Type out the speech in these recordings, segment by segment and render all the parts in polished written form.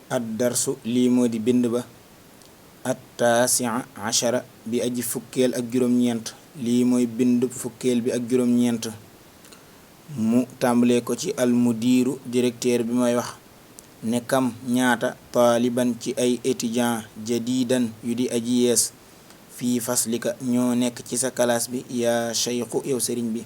ad darsu lii moo di bind ba at-taasi'a ashara bi aji fukkeel ak juróom-ñeent lii mooy bind fukkeel bi ak juróom-ñeent mu tàmbalee ko ci almudiiru directeur bi mooy wax ne kam ñaata taaliban ci ay étudiant jadidan yu di aji yees fii faslika ñoo nekk ci sa classe bi yaa cheikhu yow sëriñ bi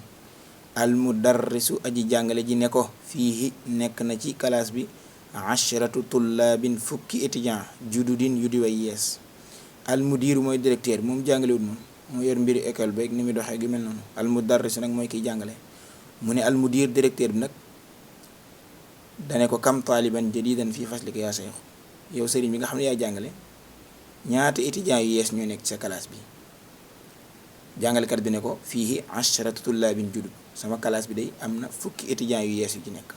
almudarrisu aji jàngale ji ne ko fii nekk na ci classe bi ashratu tullaabin fukki étudiant jududin yu di way yees almudiiru mooy directeur moom jàngalewul moom moo yor mbiri école beeg ni muy doxee gi mel noonu almudarrisu nag mooy kiy jàngale mu ne almudir directeur bi nag dane ko kam taaliban jadidan fii faslika yaa cheikhu yow sëriñ bi nga xam ne yaay jàngale ñaata étudiant yu yees ñoo nekk ci sa classe bi jàngalekat bi ne ko fii asharatu tullaabin judud sama classe bi day am na fukki étudiant yu yees yu ci nekk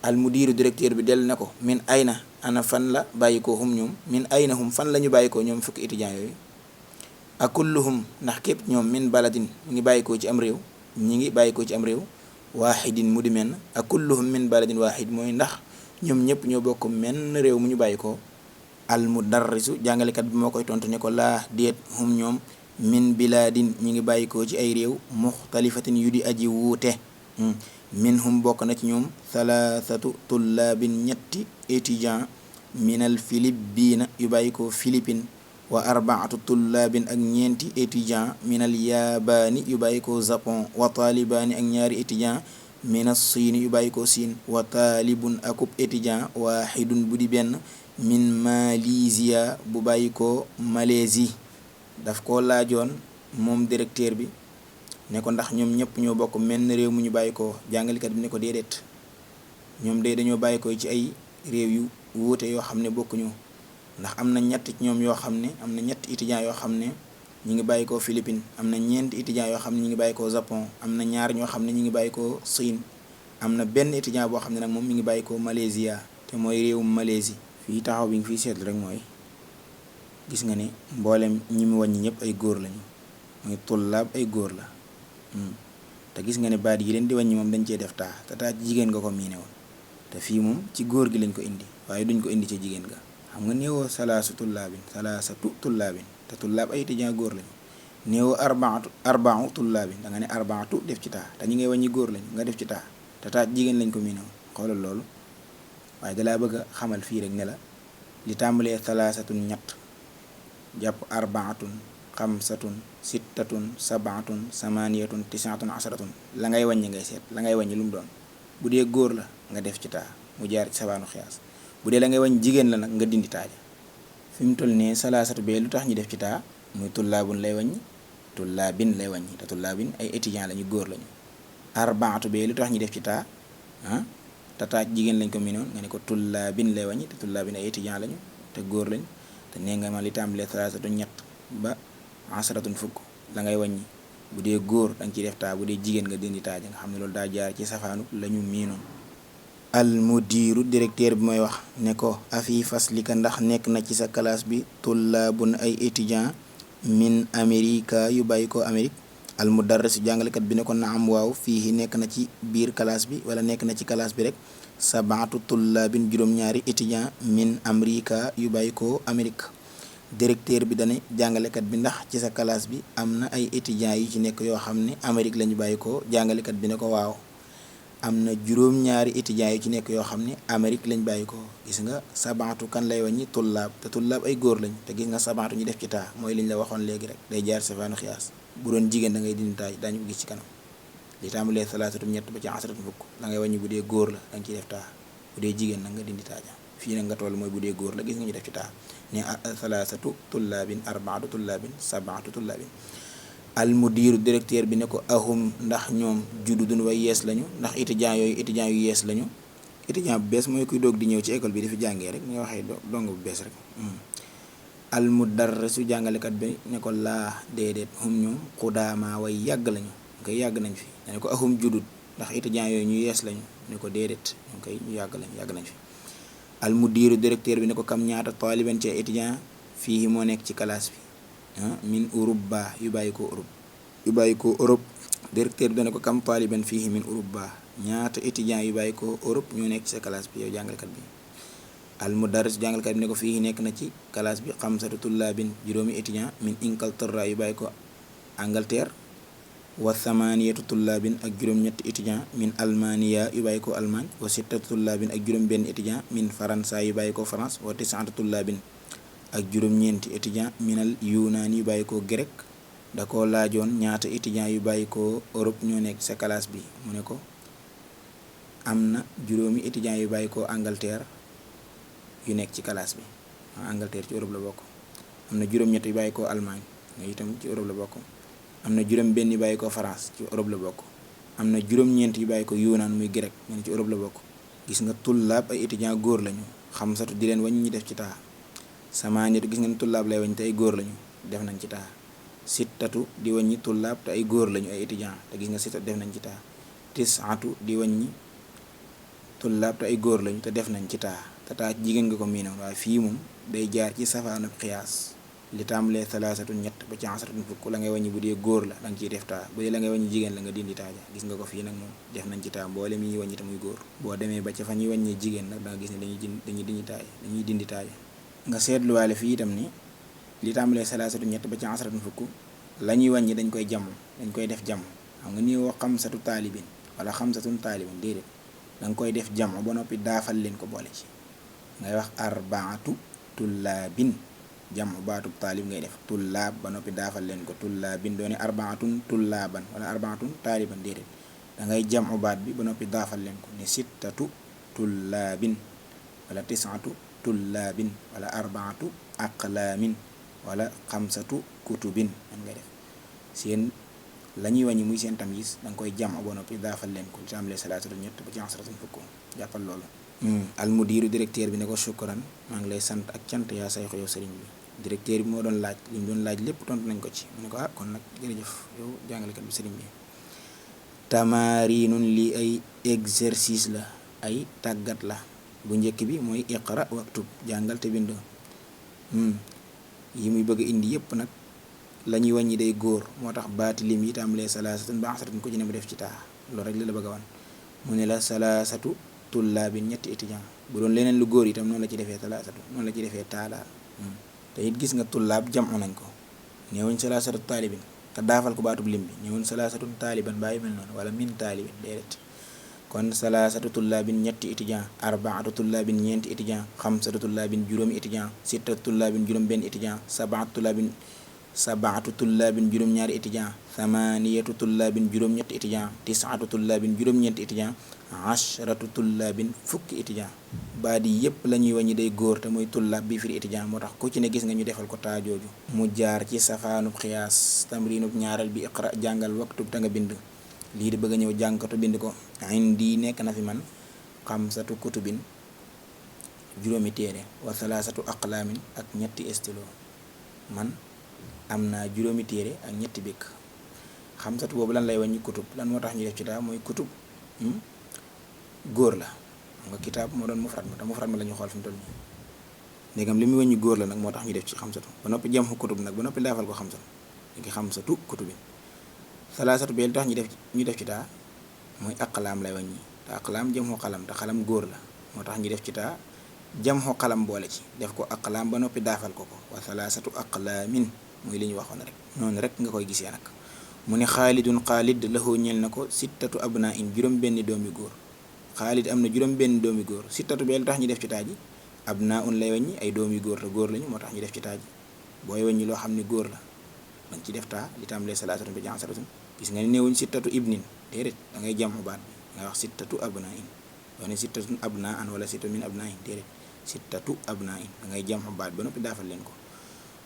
almudiru directeur bi dellu ne ko min ayna ana fan la bàyyikoo hum ñoom min ayna hum fan la ñu bàyyikoo ñoom fukki étudiant yooyu akulluhum ndax képp ñoom min baladin mu ngi bàyyikoo ci am réew ñi ngi bàyyikoo ci am réew waaxidin mu di menn akulluhum min baladin waaxid mooy ndax ñoom ñëpp ñoo bokk menn réew mu ñu bàyyikoo almudarrisu jàngalekat bi moo koy tontu ne ko laa déet hum ñoom min bilaadin ñi ngi bàyyikoo ci ay réew muxtalifatin yu di aji wuute min hum bokk na ci ñoom thalathatu tullaabin ñetti étudiant minal philippines yu bàyyikoo Philippines wa arbaatu tullaabin ak ñeenti étudiant minal yaabaani yu bàyyikoo Japon wa taalibaani ak ñaari étudiant minas siini yu bàyyikoo Siin wa taalibun akub étudiant waaxidun bu di benn min Malaysia bu bàyyikoo Malaisie daf ko laajoon moom directeur bi ne ko ndax ñoom ñëpp ñoo bokk menn réew mu ñu bàyyikoo jàngalekat bi ne ko déedéet ñoom de dañoo bàyyikoo ci ay réew yu wuute yoo xam ne bokkuñu ndax am na ñett ci ñoom yoo xam ne am na ñetti étudiants yoo xam ne ñi ngi bàyyikoo Philippines am na ñeenti étudiants yoo xam ne ñi ngi bàyyikoo Japon am na ñaar ñoo xam ne ñi ngi bàyyikoo Siin am na benn étudiant boo xam ne nag moom mi ngi bàyyikoo Malaysia te mooy réewum Malaisie. fii taxaw bi nga fiy seetlu rek mooy gis nga ne mboolem ñi mu wàññi ñëpp ay góor lañu mooy tullaab ay góor la te gis nga ne baat yi leen di wàññi moom dañ cee def taa te taa jigéen nga ko miine woon te fii moom ci góor gi lañ ko indi waaye duñ ko indi ci jigéen nga xam nga néewoo salaasatu tullaabin te tullaab ay étudiant góor lañu néewoo arbaatu tullaabin da nga ne arbaatu def ci taa te ñi ngay wàññi góor lañu nga def ci taa te taa jigéen lañ ko miine woon xoolal loolu waaye dalaa bëgg a xamal fii rek ne la li tàmbalee salaasatun ñett jàpp arbaatun xamsatun sittatun sabaatun samaniyatun tisaatun asharatun la ngay wàññi ngay seet la ngay wàññi lu mu doon bu dee góor la nga def ci taa mu jaar ci sabaanu xiyaas bu dee la ngay wàññi jigéen la nag nga dindi taaja fi mu toll nee salaasatu bee lu tax ñu def ci taa muy tullaabun lay wàññi tullaabin lay wàññi te tullaabin ay étudiant lañu góor lañu arbaatu bee lu tax ñu def ci taa te taaj jigéen lañ ko minoon nga ne ko tullaabin lay wàññi te tullaabin ay étudiant lañu te góor lañ te nee nga ma li tàmbalee salaasatu ñett ba asharatun fukk la ngay wàññi bu dee góor da nga ciy def taa bu dee jigéen nga dindi taaja nga xam ne loolu daa jaar ci safaanu la ñu miinoon al mudiru directeur bi mooy wax ne ko afi faslika ndax nekk na ci sa classe bi tullaabun ay étudiant min Amerika yu bàyyi ko Amérique al mudarris jàngalekat bi ne ko na am waaw fii nekk na ci biir classe bi wala nekk na ci classe bi rek sabaatu tullaabin juróom-ñaari étudiant min Amerika yu bàyyi ko Amérique directeur bi dane jàngalekat bi ndax ci sa classe bi am na ay étudiants yu ci nekk yoo xam ne Amérique lañu bàyyi ko jàngalekat bi ne ko waaw am na juróom-ñaari étudiants yu ci nekk yoo xam ne Amérique lañ bàyyi ko gis nga sabaatu kan lay wàññi tullaab te tullaab ay góor lañ te gis nga sabaatu ñu def ci taa mooy liñ la waxoon léegi rek day jaar safaanu xiyaas bu doon jigéen da ngay dindi taaj daañu ko gis ci kanam li tàmbalee salaasatu ñett ba ci asaratu fukk la ngay wàññi bu dee góor la da nga ciy def taa bu dee jigéen nag nga dindi taaja fii nag nga toll mooy bu dee góor la gis nga ñu def ci taa ne salaasatu tullaabin arbaatu tullaabin sabaatu tullaabin almudiru directeur bi ne ko ahum ndax ñoom jududun way yees lañu ndax étudiant yooyu étudiant yu yees lañu étudiant bu bees mooy kuy doog di ñëw ci école bi dafa jàngee rek ñu waxee dong bu bees rek almudarrisu jàngalekat bi ne ko laa déedéet hum ñoom xudaama way yàgg lañu koy yàgg nañ fi ne ko ahum judud ndax étudiant yooyu ñu yees lañu ne ko déedéet ñu koy ñu yàgg nañ fi almudiru directeur bi ne ko kam ñaata taaliban ci étudiant fii moo nekk ci classe bi min Uruba yu bàyyi ko Europe directeur bi dana ko kam taaliban fii min Uruba ñaata étudiant yu bàyyi ko Europe ñoo nekk ci sa classe bi yow jàngalekat bi al mudarris jàngalkat bi ne ko fii nekk na ci classe bi xamsatu tullaabin juróomi étudiant min Inglaterra yu bàyyi ko Angleterre wa thamaniyatu tullaabin ak juróom-ñetti étudiant min Almaniya yu bàyyi ko Allemagne wa sittatu tullaabin ak juróom-benn étudiant min Faransa yu bàyyi ko France wa tis'atu tullaabin ak juróom-ñeenti étudiant minal Yunaan yu bàyyi ko grec da ko laajoon ñaata étudiant yu bàyyi ko Europe ñoo nekk sa classe bi mu ne ko am na juróomi étudiant yu bàyyi ko Angleterre yu nekk ci classe bi Angleterre ci Europe la bokk. am na juróom-ñett yu bàyyi ko Allemagne nga itam ci Europe la bokk. am na juróom-benn yu bàyyi ko France ci Europe la bokk. am na juróom-ñeent yu bàyyi ko Yunaan muy grec ñu ne ci Europe la bokk. gis nga tullaab ay étudiant góor lañu xamsatu di leen wañ ñi def ci taa samaaniyatu gis nga ne tullaab lay wañ te ay góor lañu def nañ ci taa sittatu di waññi tullaab te ay góor lañu ay étudiant te gis nga sittatu def nañ ci taa tis'atu di waññi tullaab te ay góor lañu te def nañ ci taa te taa jigéen nga ko miinoon waaye fii moom day jaar ci safaanu xiyaas li tàmbalee salaasatu ñett ba ci asratun fukk la ngay wàññi bu dee góor la danga ciy def taa bu dee la ngay wàññi jigéen la nga dindi taaja gis nga ko fii nag moom def nañ ci taa mboole mi ñuy wàññi te muy góor boo demee ba ca fa ñuy wàññee jigéen nag danga gis ne dañuy dindi taaja nga seetluwaale fii itam ni li tàmbalee salaasatu ñett ba ci asratun fukk la ñuy wàññi dañ koy jàmm dañ koy def jàmm xam nga ni woo xamsatu taalibin wala xamsatun taalibin déedéet danga koy def jàmm ba noppi daafal leen ko boole ci ngay wax arbaatu tullaabin jam baatub taalib ngay def tullaab ba noppi daafal leen ko tullaabin doone arbaatun tullaaban wala arbaatun taaliban déedéet dangay jam baat bi ba noppi daafal leen ko ne sittatu tullaabin wala tis'atu tullaabin wala arbaatu aqlaamin wala xamsatu kutubin man ngay def seen la ñuy wàññi muy seen tamyiz danga koy jam ba noppi daafal leen ko tàmbalee salaasatu ñett ba ci asratun fukk jàppal loolu almudiru directeur bi ne ko shukran maa ngi lay sant ak cant yaa sayxo yow sëriñ bi directeur bi moo doon laaj li mu doon laaj lépp tontu nañ ko ci mu ne ko kon nag jërëjëf yow jàngalekat bi sëriñ bi tamarinun lii ay exercice la ay tàggat la bu njëkk bi mooy iqra waktub jàngal te bind yi muy bëgg indi yépp nag la ñuy wàññi day góor moo tax baati lim yi tàmbalee salaasatun ba asratun ko ci ne mu def ci taa loolu rek la bëgg a wan mu ne la salaasatu tullaabin ñetti étudiant bu doon leneen lu góor itam noonu la ci defee talaasatu noonu la ci defee taalaal te it gis nga tullaab jamu nañ ko neewuñ salaasatu taalibin te daafal ko baatub lim bi neewuñ salaasatu taaliban bàyyi mel noonu wala min taalibin déedéet kon salaasatu tullaabin ñetti étudiant arbaatu tullaabin ñeenti étudiant xamsatu tullaabin juróomi étudiant sittatu tullaabin juróom benn étudiant sabaatu tullaabin juróom-ñaari étudiant thamaniyatu tullaabin juróom-ñetti étudiant tis'atu tullaabin juróom-ñeenti étudiant ashratu tullaabin fukki étudiant baat yi yépp la ñuy wàññi day góor te muy tullaab bi firi étudiant moo tax ku ci ne gis nga ñu defal ko taajooju mu jaar ci safaanub xiyaas tamrinub ñaareel bi iqra jàngal waktub te nga bind lii di bëgg a ñëw jàngkatu bind ko indi nekk na fi man xamsatu kutubin juróomi téere wa thalaasatu aqlaamin ak ñetti stylo man am naa juróomi téere ak ñetti bikk xamsatu boobu lan lay wàññi kutub lan moo tax ñu def ci taa mooy kutub góor la xam nga kitaab moo doon mufrad ma te mufrad ma la ñu xool fi mu toll nii ndegam li muy wàññi góor la nag moo tax ñu def ci xamsatu ba noppi jam xu kutub nag ba noppi daafal ko xamsatu léegi xamsatu kutubin salaasatu bee lu tax ñu def ci taa mooy aqlaam lay wàññi te aqlaam jam xu xalam te xalam góor la moo tax ñu def ci taa jam xu xalam boole ci def ko aqlaam ba noppi daafal ko wa salaasatu aqlaamin mooy li ñu waxoon rek noonu rek nga koy gisee nag mu ne xaalidun xaalid lahu ñel na ko sittatu abna in juróom benn doomi góor xaalid am na juróom benn doomi góor sittatu bee lu tax ñu def ci taaji abna un lay wàññi ay doomi góor te góor lañu moo tax ñu def ci taaji booy wàññi loo xam ne góor la dañ ci def taa li tàmbalee salaasatun ba jansatun gis nga ne néewuñ sittatu ibnin déedéet da ngay jàmm baat bi ngay wax sittatu abna in doo ne sittatun abna an wala sittatu min abna in déedéet sittatu abna in da ngay jàmm baat ba noppi daafal leen ko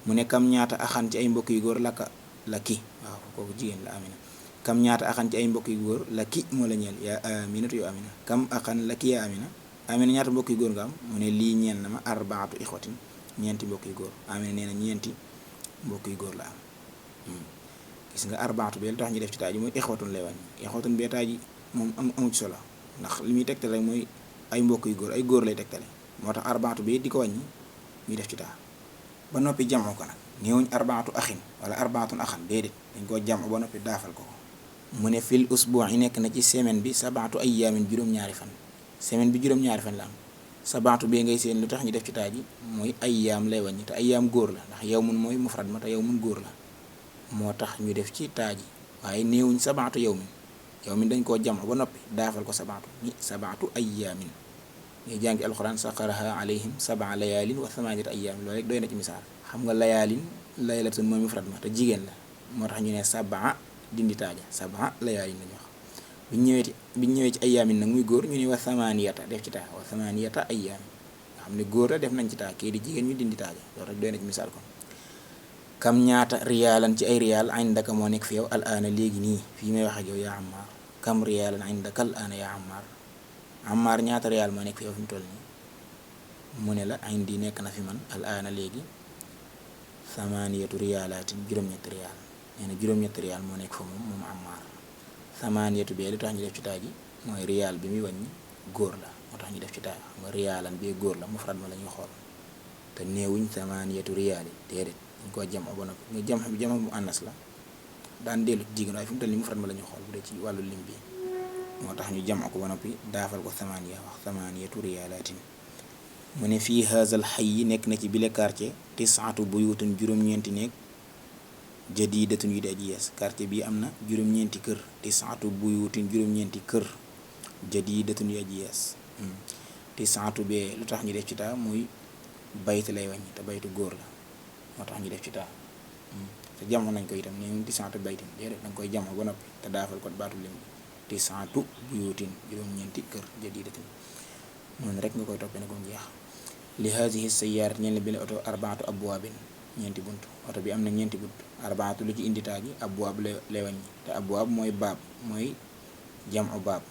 mu ne kam ñaata axan ci ay mbokk yu góor la ki waaw kooku jigéen la amina kam ñaata axan ci ay mbokk yu góor la ki moo la ñeel yaa aminatu yow amina kam axan la ki yaa amina ñaata mbokk yu góor nga am mu ne lii ñeel na ma arbaatu ixwatin ñeenti mbokk yu góor amina nee na ñeenti mbokk yu góor la am gis nga arbaatu bee lu tax ñu def ci taaji mooy ixwatun lay wàññi ixwatun bee taaji moom amu ci solo ndax li muy tegtale rek mooy ay mbokk yu góor ay góor lay tegtale moo tax arbaatu bee di ko wàññi ñuy def ci taa ba noppi jamoo ko nag néewuñ arbaatu axin wala arbaatun axan déedéet dañ koo jamo ba noppi daafal ko mu ne fil usbuu yi nekk na ci semaine bi sabaatu ayyaamin juróom-ñaari fan semaine bi juróom-ñaari fan la am sabaatu bee ngay seen lu tax ñu def ci taa ji mooy ayyaam lay wàññi te ayyaam góor la ndax yawmun mooy mufrad ma te yawmun góor la moo tax ñu def ci taa ji waaye néewuñ sabaatu yawmin dañ koo jam ba noppi daafal ko sabaatu ni sabaatu ayyaamin ñuy jàngi alxuraan saqaraha alayhim sab'a layaalin wa thamaaniyata ayyaamin loolu rek doy na ci misaal xam nga layaalin laylatun mooy mufrad ma te jigéen la moo tax ñu ne sab'a dindi taaja sab'a layaalin lañu wax biñ ñëwee ci ayyaamin nag muy góor ñu ne wa thamaaniyata def ci taa wa thamaaniyata ayyaamin nga xam ne góor la def nañ ci taa kii di jigéen ñu dindi taaja loolu rek doy na ci misaal kon kam ñaata riyaalan ci ay riyaal indaka moo nekk fi yow al aana léegi nii fii may wax ak yow yaa Ammaar kam riyaalan indaka al aana yaa Ammaar ñaata riyaal moo nekk fi yow fi mu toll nii mu ne la indi nekk na fi man al aana léegi samaaniyatu riyaalaatin juróom-ñetti riyaal nee na juróom-ñetti riyaal moo nekk fa moom Ammaar samaaniyatu bee lu tax ñu def ci taa ji mooy riyaal bi muy wàññi góor la moo tax ñu def ci taa xam nga riyaalan bee góor la mufrad ma la ñuy xool te néewuñ samaaniyatu riyaali déedéet dañ koo jam ba noppi nga jam bi jam mu annas la daan dellu ci jigéen waaye fi mu toll nii mufrad ma la ñu xool bu dee ci wàllu lim bi moo tax ñu jam ko ba noppi daafal ko samaaniya wax samaaniyatu riyaalaatin mu ne fii haazal xay nekk na ci bile quartier tisaatu buyutun juróom-ñeenti néeg jadiidatun yu di aji yees quartier bii am na juróom-ñeenti kër tisaatu buyutin juróom-ñeenti kër jadiidatun yu aji yees tisaatu bee lu tax ñu def ci taa muy bayt lay wàññi te baytu góor la moo tax ñu def ci taa te jamono nañ ko itam ne ñu tisaatu baytin déedéet da nga koy jamono ba noppi te daafal ko baatu lim bi tisaatu buyutin juróom-ñeenti kër jadiidatin noonu rek nga koy toppee ne ko jeex li haadihi sayyaarati ñeen bi la oto arbaatu abwaabin ñeenti bunt oto bi am na ñeenti bunt arbaatu lu ci indi taa ji abwaab lay wàññi te abwaab mooy baab mooy jamu baab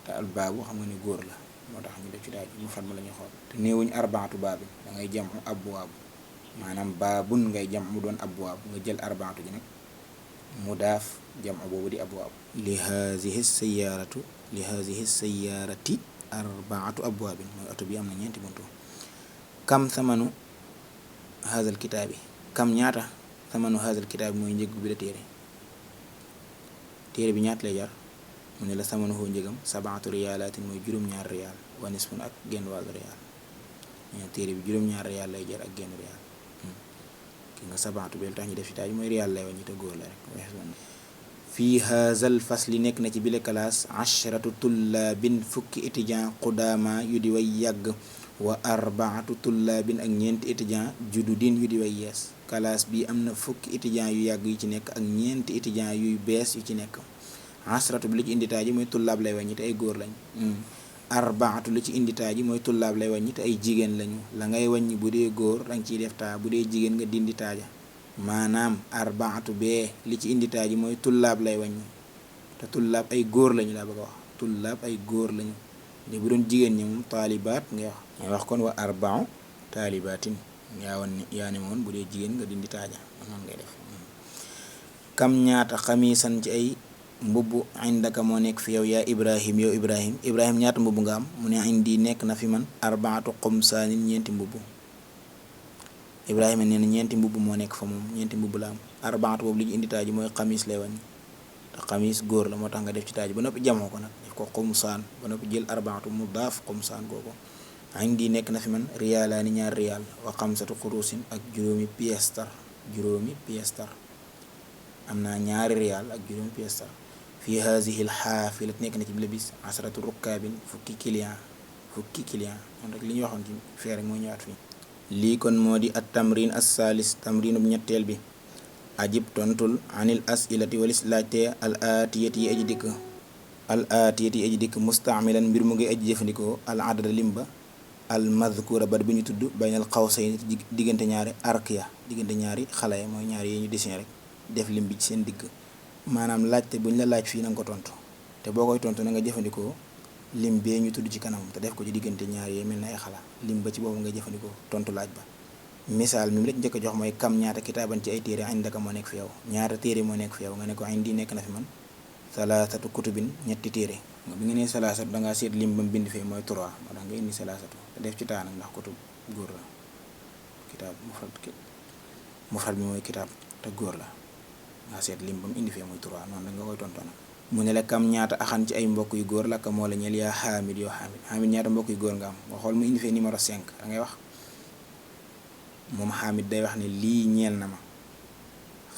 te al baabu xam nga ne góor la moo tax ñu def ci taa ji mu fat ma la ñuy xool te néewuñ arbaatu baabin da ngay jamu abwaab maanaam baabun ngay jam mu doon abwaab nga jël arbaatu ji nag mu daaf jamu boobu di abwaab li haadihi sayyaarati arbaatu abwaabin mooy oto bi am na ñeenti buntu kam samanu haazal kitaabi kam ñaata samanu haazal kitaabi mooy njëg bi la téere bi ñaata lay jar mu ne la samanu hoo njëgam sabaatu riyaalaatin mooy juróom-ñaar riyaal wa nisfun ak genn wàllu riyaal téere bi juróom-ñaar riyaal lay jar ak genn riyaal ki nga sabaatu bi lu tax ñu def ci taaj mooy riyaal lay wàññi te góor la rek fii haazal fasli nekk na ci bile classe asharatu tullaabin fukki étudiant qudaama yu di way yàgg wa arbaatu tullaabin ak ñeenti étudiant jududin yu di way yees classe bi am na fukki étudiant yu yàgg yu ci nekk ak ñeenti étudiant yuy bees yu ci nekk asharatu bi lu ci indi taaji mooy tullaab lay wàññi te ay góor lañ arbaatu lu ci indi taaji mooy tullaab lay wàññi te ay jigéen lañu la ngay wàññi bu dee góor danga ciy def taa bu dee jigéen nga dindi taaja maanaam arbaatu bee li ci indi taaji mooy tullaab lay wàññi te tullaab ay góor lañu laa bëgg a wax tullaab ay góor lañu de bu doon jigéen ñi moom taalibaat ngay wax kon wa arbau taalibaatin yaa ne moon bu dee jigéen nga dindi taaja noonu ngay def kam ñaata xamiisan ci ay mbubb indaka moo nekk fi yow yaa ibrahim ñaata mbubb nga am mu ne indi nekk na fi man arbaatu xumsaanin ñeenti mbubb ibrahima nee na ñeenti mbubb moo nekk fa moom ñeenti mbubb la am arbaatu boobu li ñu indi taaji mooy xamis lay wàññi te xamis góor la moo tax nga def ci taaji ba noppi jamoo ko nag def ko xumsaan ba noppi jël arbaatu mu daaf xumsaan googu indi nekk na fi man riyaalaani ñaar riyaal wa xamsatu xuruusin ak juróomi pièce tar am naa ñaari riyaal ak juróomi pièce tar fii haadihi l xaafilat nekk na ci bile bis asratu rukkaabin fukki client moom rek li ñu waxoon ci fee rek mooy ñëwaat fii lii kon moo di at tamrin as saalis tamrinub ñetteel bi ajib tontul anil asilati walis laajte al aatiyati yi aji dikk mustaamilan mbir mu ngi aji jëfandikoo al adada limba al madhkura bat bu ñu tudd baynal xawsayn diggante ñaari arc ya diggante ñaari xale ya mooy ñaari yi ñu dessin rek def lim bi ci seen digg maanaam laajte buñ la laaj fii na nga ko tontu te boo koy tontu na nga jëfandikoo lim bee ñu tudd ci kanam te def ko ci diggante ñaar yee mel na ay xala lim ba ci boobu nga jëfandikoo tontu laaj ba misaal mi mu la njëkk a jox mooy kam ñaata kitaaban ci ay téere indaka moo nekk fi yow ñaata téere moo nekk fi yow nga ne ko indi nekk na fi man salaasatu kutubin ñetti téere bi nga nee salaasatu dangaa seet lim ba mu bind fee mooy 3 moo tax nga indi salaasatu te def ci taanam ndax kutub góor la kitaab mufrad bi mooy kitaab te góor la nga seet lim ba mu indi fee muy 3 noonu da nga koy tontoo nag mu ne la kam ñaata axan ci ay mbokk yu góor la ka moo la ñeel yaa xaamid yoo xaamid ñaata mbokk yu góor nga am nga xool mu indi fee numéro 5 da ngay wax moom xaamid day wax ne lii ñeel na ma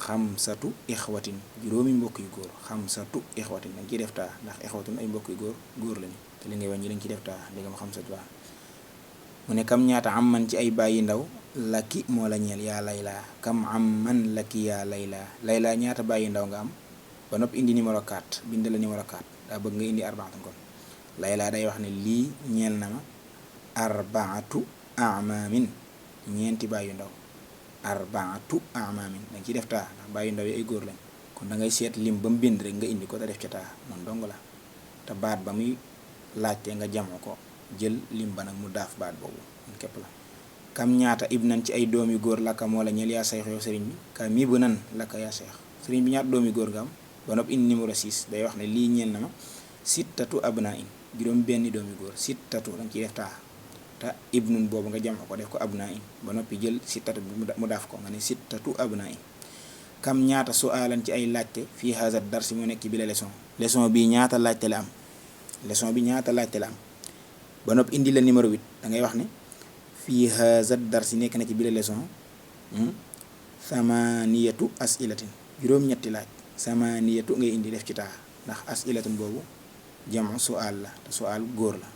xamsatu ixwatin juróomi mbokk yu góor xamsatu ixwatin da nga ciy def taa ndax ixwatun ay mbokk yu góor lañu te li ngay wàññi da nga ciy def taa ndegam xamsatu waa mu ne kam ñaata am man ci ay bàyyi ndaw lakki moo la ñeel yaa laylaa kam am man lakki yaa laylaa ñaata bàyyi ndaw nga am ba nopp indi numéro 4 bind la numéro 4 daa bëgg nga indi arbaatun kon laylaa day wax ne lii ñeel na ma arbaatu amaamin ñeenti bàyyi ndaw arbaatu amaamin danga ciy def taa ndax bàyyi ndaw yi ay góor lañ kon da ngay seet lim ba mu bind rek nga indi ko te def ca taa noonu dong la te baat ba muy laajte nga jamoo ko jël lim ba nag mu daaf baat boobu képp la kam ñaata ibnan ci ay doom yu góor lakka moo la ñeel yaa seex yow sëriñ bi kam ibnan lakka yaa seex sëriñ bi ñaata doom yu góor nga am ba nopp indi numéro 6 day wax ne lii ñeel na ma sittatu abna in juróom benn doom yu góor sittatu danga ciy def taa te ibnun boobu nga jamoo ko def ko abna in ba noppi jël sittatu bi mu daaf ko nga ne sittatu abna in kam ñaata su'aalan ci ay laajte fii haza darsi moo nekk ci bi la leçon bi ñaata laajte la am leçon bi ñaata laajte la am ba nopp indi la numéro 8 da ngay wax ne fii haza darsi nekk na ci bi la leçon samaniyatu asilatin juróom-ñetti laaj samaniyatu ngay indi def ci taa ndax asilatun boobu jamu su'aal la te su'aal góor la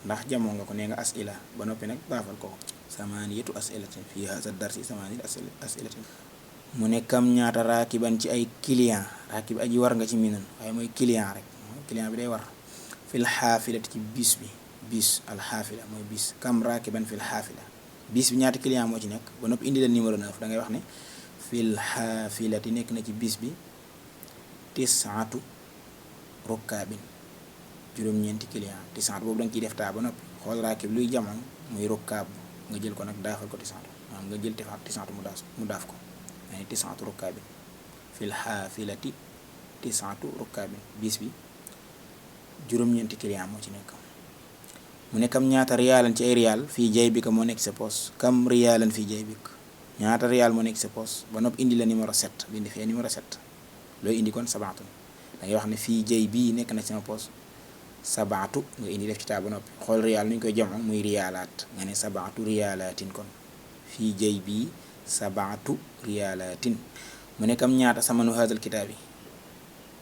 ndax jamoo nga ko nee nga asila ba noppi nag baafal ko samaniyatu asilatin fii haza darsi samaniyatu asilatin mu ne kam ñaata raakiban ci ay client raakib aji war nga ci minan waaye mooy client rek client bi day war fil xaafilati ci bis alxaafila mooy bis kam raakiban fil xaafila bis bi ñaata client moo ci nekk ba noppi indi la numéro 9 da ngay wax ne fil xaafilati nekk na ci bis bi tisaatu rukkaabin juróom-ñeenti client tisaatu boobu da nga ciy def taa ba noppi xool raakib luy jamono muy rukkaab nga jël ko nag daafal ko tisaatu maanaam nga jël tisaatu mu daaf ko yani tisaatu rukkaabin fil xaafilati tisaatu rukkaabin bis bi juróom-ñeenti client moo ci nekk mu ne kam ñaata riyaalan ci ay riyaal fii jay bi ka moo nekk sa poos kam riyaalan fii jay bi ñaata riyaal moo nekk sa poos ba nopp indi la numéro 7 bindi fee numéro 7 looy indi kon sabaatun da ngay wax ne fii jay bii nekk na sama poos sabaatu nga indi def ci taa ba noppi xool riyaal nu ñu koy jamoo muy riyaalaat nga ne sabaatu riyaalaatin kon fii jay bii sabaatu riyaalaatin mu ne kam ñaata samanu haazal kitaab yi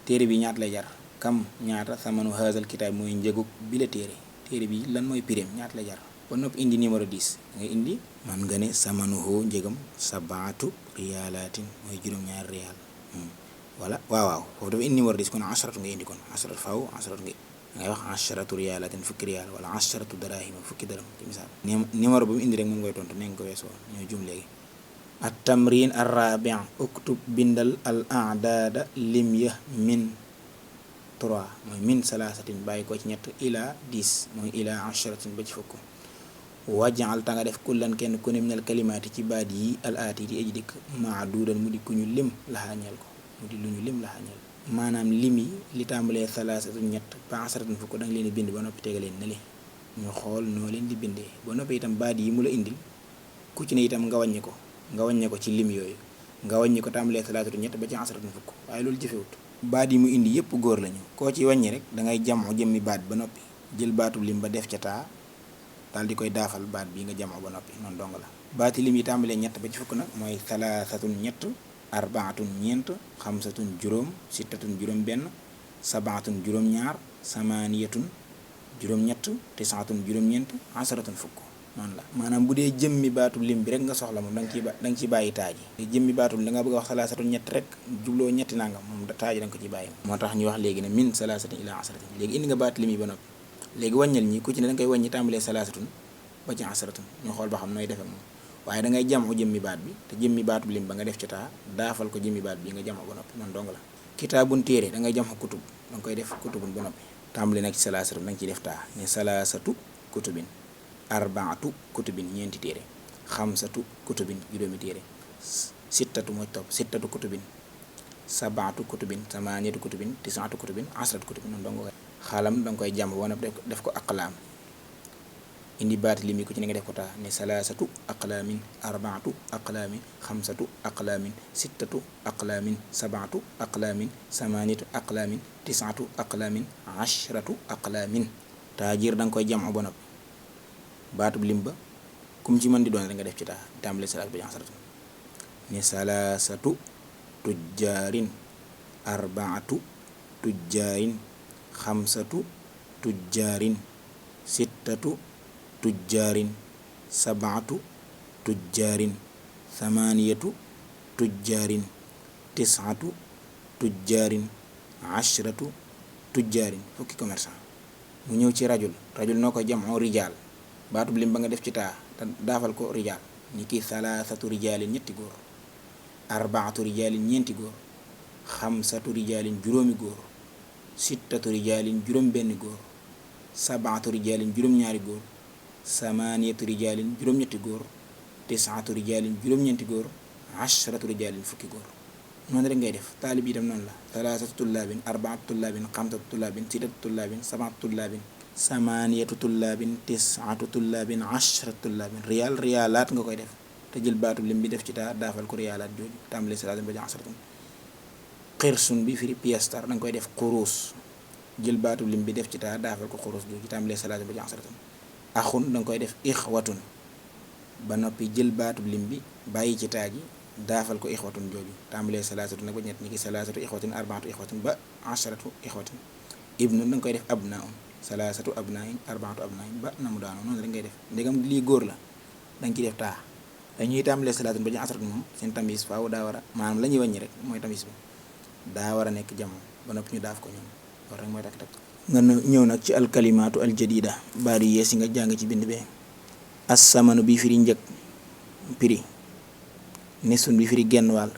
téere bi ñaata lay jar kam ñaata samanu haazal kitaab mooy njëgug bi la téere bi lan mooy prime ñaata lay jar ba noppi indi numéro 10 nga indi man nga ne samanuhu njëgam sabaatu riyaalaatin mooy juróom-ñaari riyaal voilà waaw foofu dafa indi numéro 10 kon asharatu nga indi kon asharatu faaw asharatu ngay wax asharatu riyaalatin fukki riyaal wala asharatu darahima fukki dërëm ci misaal numéro bu mu indi rek moom ngay tontu ne nga ko weesoo ñoo jum léegi at tamrin ar-rabi' uktub bindal al a'dada lim ya min 3 mooy min salaasatin bàyyi ko ci ñett ila 10 mooy ila asharatin ba ci fukk waj'al ta nga def kullan kenn ku ne minal kalimaati ci baat yi al aati di aji dikk maaduudan mu di ku ñu lim laxaañeel ko mu di lu ñu lim laxaañeel maanaam lim yi li tàmbalee salaasatu ñett ba asaratin fukk da nga leen di bind ba noppi tega leen ne le ñu xool noo leen di bindee ba noppi itam baat yi mu la indil ku ci ne itam nga wàññi ko ci lim yooyu nga wàññi ko tàmbalee salaasatu ñett ba ci asaratin fukk waaye loolu jëfewut baat yi mu indi yëpp góor lañu koo ci wàññi rek da ngay jamoo jëmmi baat ba noppi jël baatu lim ba def ca taa daal di koy daafal baat bi nga jamoo ba noppi noonu dong la baati lim yi tàmbalee ñett ba ci fukk nag mooy salaasatun ñett arbaatun ñeent xamsatun juróom sittatun juróom benn sabaatun juróom ñaar samaniyatun juróom ñett tisaatun juróom ñeent asaratun fukk noonu la maanaam bu dee jëmmi baatu lim bi rek nga soxla moom da nga ciy bàyyi taaji jëmmi baatu da nga bëgg a wax salaasatun ñett rek jubloo ñetti nangam moom taaji da nga ko ci bàyyi moo tax ñu wax léegi ne min salaasatin ila asaratin léegi indi nga baat lim yi ba noppi léegi wàññal ñi ku ci ne da nga koy wàññi tàmbalee salaasatun ba ci asaratun ñu xool ba xam nooy defee moom waaye da ngay jamoo jëmmi baat bi te jëmmi baatu lim ba nga def ci taa daafal ko jëmmi baat bi nga jamoo ba noppi noonu dong la kitaabun téere da ngay jamoo kutub da nga koy def kutubun ba noppi tàmbali nag ci salaasatun da nga ciy def taa ne salaasatu kutubin arbaatu kutubin ñeenti téere xamsatu kutubin juróomi téere sittatu mooy topp sittatu kutubin sabaatu kutubin samaniyatu kutubin tisaatu kutubin asratu kutubin noonu dong xalam da nga koy jàmm ba noppi def ko aqlaam indi baati lim yi ko ci ne nga def ko taa ne salaasatu aqlaamin arbaatu aqlaamin xamsatu aqlaamin sittatu aqlaamin sabaatu aqlaamin samaaniyatu aqlaamin tisaatu aqlaamin ashratu aqlaamin taajir da nga koy jam ba noppi baatub lim ba kum ci mën di doon rek nga def ci taa tàmbale salaat ba asharatu ne salaasatu tujjaarin arbaatu tujjaarin xamsatu tujjaarin sittatu tujjaarin sabaatu tujjaarin samaaniyatu tujjaarin tisaatu tujjaarin ashratu tujjaarin fukki commerçant mu ñëw ci rajul noo ko jamoo rijaal baatub lim ba nga def ci taa te daafal ko rijaal ni ki salaasatu rijaalin ñetti góor arbaatu rijaalin ñeenti góor xamsatu rijaalin juróomi góor sittatu rijaalin juróom benn góor sabaatu rijaalin juróom ñaari góor samaaniyatu rijaalin juróom ñetti góor tisaatu rijaalin juróom ñeenti góor ashratu rijaalin fukki góor noonu rek ngay def taalib yi tam noonu la salaasatu tullaabin arbaatu tullaabin xamsatu tullaabin sittatu tullaabin sabaatu tullaabin samaaniyatu tullaabin tisaatu tullaabin ashratu tullaabin riyaalaat nga koy def te jël baatu lim bi def ci taa daafal ko riyaalaat jooju tàmbale salaat ba asratun xirsun bi firi piastar da nga koy def xuruus jël baatu lim bi def ci taa daafal ko xuruus jooju tàmbale salaat ba asratun axun da nga koy def ixwatun ba noppi jël baatu lim bi bàyyi ci taa ji daafal ko ixwatun jooju tàmbalee salaasatu nag ba ñett ñi ki salaasatu ixwatin arbaatu ixwatin ba asharatu ixwatin ibnun da nga koy def abnaun salaasatu abnain arbaatu abnain ba na mu daanoo noonu rek ngay def ndegam lii góor la da nga ciy def taa dañuy tàmbalee salaatun ba asharatu moom seen tamis faaw daa war a maanaam la ñuy wàññi rek mooy tamis bi daa war a nekk jamono ba noppi ñu daaf ko ñoom loolu rek mooy takk takk nga ñëw nag ci alkalimaatu aljadida baat yu yees yi nga jàng ci bind bee assamanu bi firi njëg prix nesun bi firi genn wàll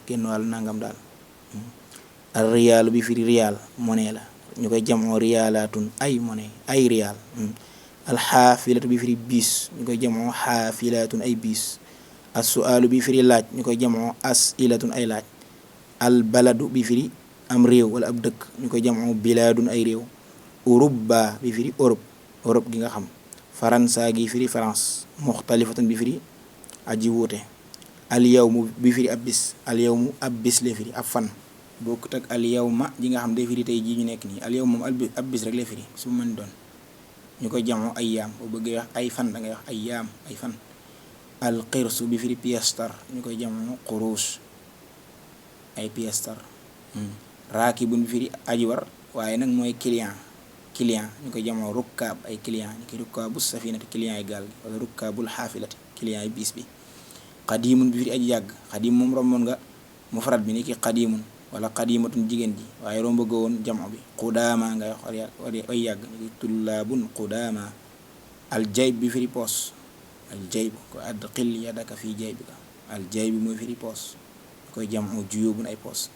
nangam daal al riyaalu bi firi riyaal monnaie la ñu koy jamoo riyaalaatun ay monnaie ay riyaal alxaafilatu bi firi biis ñu koy jamoo xaafilaatun ay biis assuaalu bi firi laaj ñu koy jamoo asilatun ay laaj al baladu bi firi am réew wala ab dëkk ñu koy jamoo bilaadun ay réew uruba bi firi Europe gi nga xam faransa gi firi France muxtalifatun bi firi aji wuute al yawmu bi firi ab bis al yawmu ab bis lay firi ab fan bokkut ak al yawma ji nga xam day firi tey jii ñu nekk nii al yawm moom ab bis rek lay firi su mën doon ñu koy jamoo ay yaam boo bëggee wax ay fan da ngay wax ay yaam ay fan al qirsu bi firi piastar ñu koy jamoo quruus ay piastar raakibun bi firi aji war waaye nag mooy client ñu koy jamoo rukkaab ay client ni ki rukkaabu safinati client yi gaal gi wala rukkaabul xaafilati client yi bis bi qadimun bi firi aji yàgg qadim moom romboon nga mufrad bi ni ki qadimun wala qadimatun jigéen ji waaye romb ga woon jamo bi qudaama ngay wax ay yàgg ni ki tullaabun qudaama al jayb bi firi poos al jayb ko adxil yadaka fii jaybika al jayb bi mooy firi poos koy jamoo juyóobun ay poos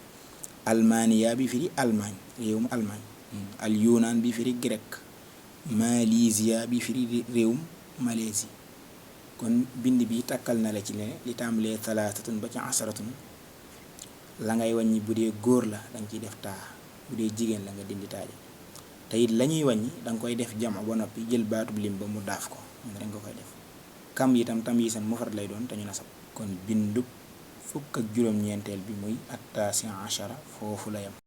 almaniya bi firi Allemagne réewum Allemagne al yunaan bi firi grec Malaysia bi firi réewum Malaisie kon bind bi takkal na la ci ne li tàmbalee talaasatun ba ci asaratun la ngay wàññi bu dee góor la danga ciy def taa bu dee jigéen la nga dindi taaji te it la ñuy wàññi danga koy def jamo ba noppi jël baatub lim ba mu daaf ko mun rek nga koy def kam itam tam yi seen mufrad lay doon te ñu nasab kon bindub fukk ak juróom-ñeenteel bi muy attaasi ashara foofu la yam